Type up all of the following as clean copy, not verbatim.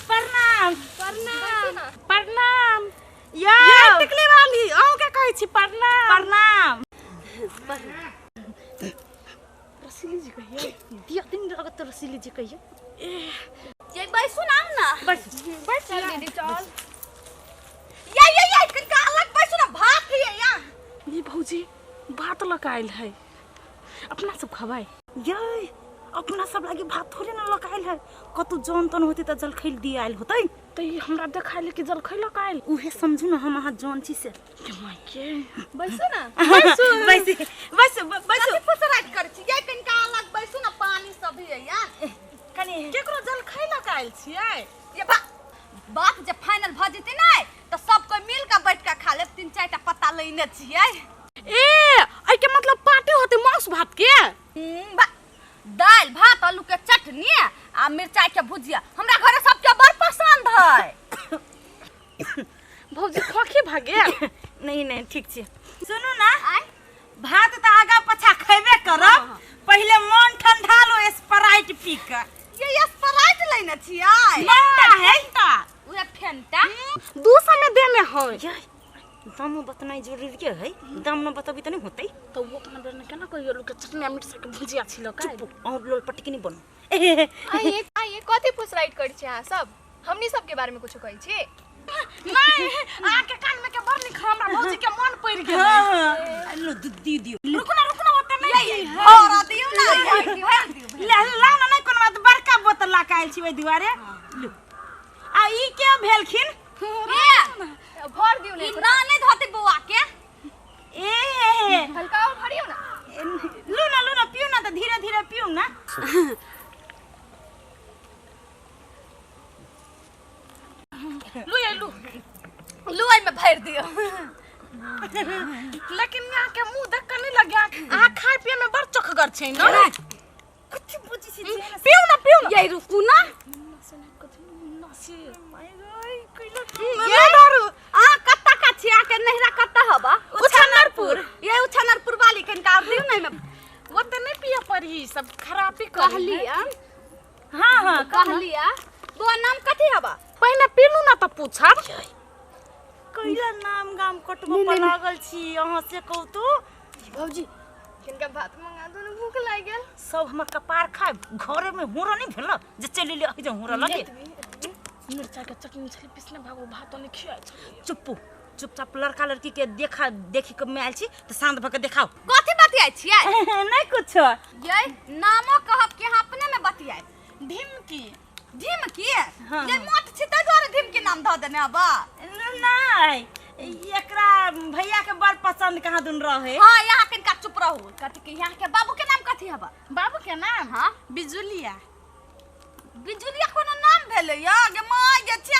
प्रणाम। प्रणाम। प्रणाम। यौ। ये टिकली वाली, अहूँ के कहै छी प्रणाम। प्रणाम। रसीली जी कहिए। दिया दिन लगत रसीली जी कहिए। ये बैसू ना ना। बस बस। चल दीदी चल। ये ये ये कनिका अलग बैसू ना, भात ये या। ये भौजी भात लऽ कऽ आयल है, अपना सब खबै। ये अपना सब लागी भात थोड़े ना लऽ आयल है, कतौ जन तन होते तऽ जलखै दिए आयल होतै। तऽ ई हमरा देखायल कि जलखै लऽ कऽ आयल। उहे समझू ना हम अहाँ जन छी से। के मायके। बैसू ना। बैसू बैसू बैसू बैसू। कथी फुसराइत करै छी ये, कनिका अलग बैसू ना, पानी सब ये या। कनी केकरो जलखै लऽ कऽ आयल छियै? ये बात जे फाइनल भऽ जेतै ने तऽ सब कोइ मिल कऽ बैठ कऽ खा लेब, तीन चारि टा पत्ता लेने छियै। ए एहिके मतलब पार्टी होतै मांस भात के? दालि भात आलू के चटनी आ मिरचाई के भुजिया हमरा घरे सबके बड़ पसंद है। भौजी खोखी भऽ गेल? नहीं नहीं ठीक छै। सुनू ना, आय? भात तऽ आगा पछा खैबे करब, पहिले मन ठंडा लो स्प्राइट पी के। ये स्प्राइट लेने छियै? फेंटा है। उहे फेंटा 200 में देने है। ये दामो बतनाइ जरूरी के है, दाम न बतबी तऽ नहीं होतै। तऽ ओ अपना बेर केना कहियो आलू के चटनी आ मिरचाई के भुजिया छिलक। चुप, और लोल पटकी नहीं बनू। आइए आइए, कथी फुसराइट करै छी अहाँ सब? हमनी सबके बारे में कुछो कहै छी? नहीं, अहाँ के कान में के बड़ नीक हमरा भौजी के मन पड़ि गेल। हाँ, लो दूध दी दियो। रुकू ना रुकू ना, ओते नहीं ये भर दियौ ना, भर दियौ, भर दियौ। ले ला ना, नहीं कोनो बात, बड़का बोतल ला के आयल छी ओहि दुआरे। लो। आ ई के भेलखिन? ए भर दियौ ने। ई ना नहीं धोते बौआ के। ए हल्का और भरियौ ना। लू ना लू ना, पियू ना, तऽ धीरे धीरे पियू ना। लू ये लू। लू एहिमे भरि दियौ। लेकिन यहाँ के मुंह देख के नहीं लगे अहाँ खाय पिए में बड़ चोखगर छै ना। कथी बुझै छी जे ना? पिउ ना पिउ ना। ये रुकू ना। ये दारू। अहाँ कत्ता का छी? अहाँके नैहरा कत्ता हबा? उछनरपुर। ये उछनरपुर वाली कनिका और दियौ ने एहिमे। ओते नहीं पिए पड़ी, सब खराबी करी। कहलिया। हाँ हाँ कहलिया बौआ नाम कथी हबा? पहिने पीलू ना तऽ पूछब। कैला नाम गाम कटबो पर लागल छी अहाँ से कहू तो। भौजी किनका भात मंगा दो ने, भूख लागि गेल। सब हमर कपार खाय, घरे में हुरो नहीं भेल जे चलि ले जे हुरो लगे। मिरचाई के चटनी छली पिसने भागो, भात नहीं खियाइ छली। चुप्पू चुपचाप, लड़का लड़की के देखा देखी के में आयल छी तऽ शांत भऽ के देखाउ। कथी बतियाइ छियै? नहीं कुछो। ये नामो कहब कि अहाँ अपने में बतियाइ? ढिमकी। ढिमकी? हाँ। ये मोट छी ताहि दुआरे ढिमकी नाम धऽ देने हबा? नहीं, एकरा भैया के बड़ पसंद कहाँ दुन रहे। हाँ यहाँ कनिका चुप रहू। कथी के यहाँ के बाबू के नाम कथी हबा? बाबू के नाम? हाँ। बिजुलिया। बिजुलिया कोनो नाम भेलै या गे माय गे छे।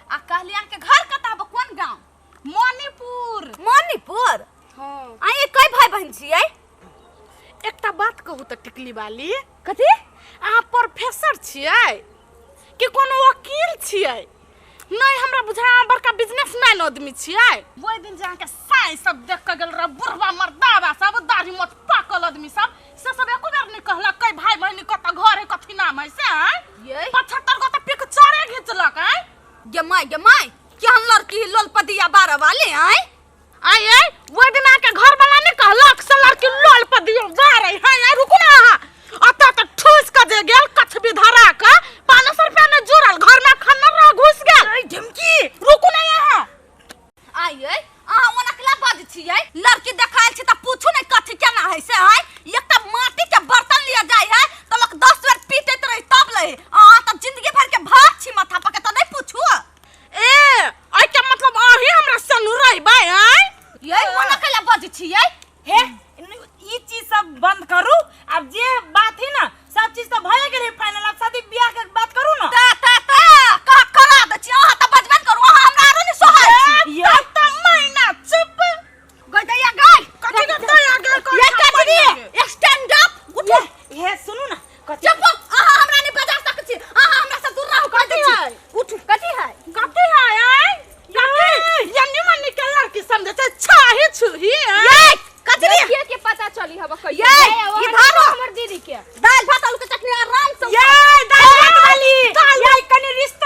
आ कहली अहाँ के घर कतऽ हबा, कोन गाँव? मणिपुर। मणिपुर? हाँ। आ ये कई भाई बहन छियै? एकटा बात कहू तऽ टिकली वाली। कथी? अहाँ प्रोफेसर छियै कि कोनो वकील छियै? नहीं हमरा बुझाय अहाँ बड़का बिजनेसमैन आदमी छियै। ओहि दिन जे अहाँके साइ सब देख कऽ गेल रहै, बुढ़वा मर्दावा सब, दाढ़ी मोछ पाकल आदमी सब, से सब एको बेर नहीं कहलक कै भाई बहिन कतऽ घर है कथी नाम है से? आँय? ये 75 गो तऽ पिक्चरे घिचलक। आँय गे माय गे माय, केहन लड़की लोलपदिया बारह वाले? आँय आँय आँय, ओहि दिन अहाँके घर वाला नहीं कहलक से लड़की लोल पर दियो जा रही है? आँय रुकू ना अहाँ, अतऽ तऽ ठूस कऽ जे गेल कछबी धरा कऽ 500 रुपया नहि जुड़ल, घर में खन्ना रह घुस गेल। ऐ ढिमकी रुकू ना अहाँ। आँय आँय, अहाँ ओना केला बाजै छियै? लड़की देखायल छै तऽ पूछू ने कथी केना है से। आँय एकटा माटी के बर्तन लिया जाय है तऽ लोक 10 बेर पीटैत रही तब लै। अहाँ तऽ जिंदगी भर के भात छी माथा पर के, तऽ नहीं पूछू। ए एहिके मतलब अहीं हमरा सनु रहबै? आँय ये ओना केला बाजै छियै? हे ई चीज सब बंद करू, अब जे बात है ना सब चीज तो भए गेलै फाइनल, अब शादी बियाह के बात करू ना। ता ता ता कह करा दै छी अहाँ तऽ बजबे करू, अहाँ हमरा आरो नहि सोहाय छी। ये त मैना चुप गई दैया गई। कथी के दया गई? कोन ये छप्पन कथी? स्टैंड अप उठू। हे सुनू ना, कथी? चुप, अहाँ हमरा नहीं बजा सकै छी, अहाँ हमरा से दूर रहू। कथी है? उठू। कथी है? कथी है? आँय कथी? ये निमन निकल लड़की समझे छै छाही छुही। आँय ये कथी? लड़किया के पता चली हब कहियो। ये, नहीं, अब ई हम धारो। हमर दीदी के दाल भात आलू के चटनी आराम से ये दाल भात वाली, ये कनी रिश्ता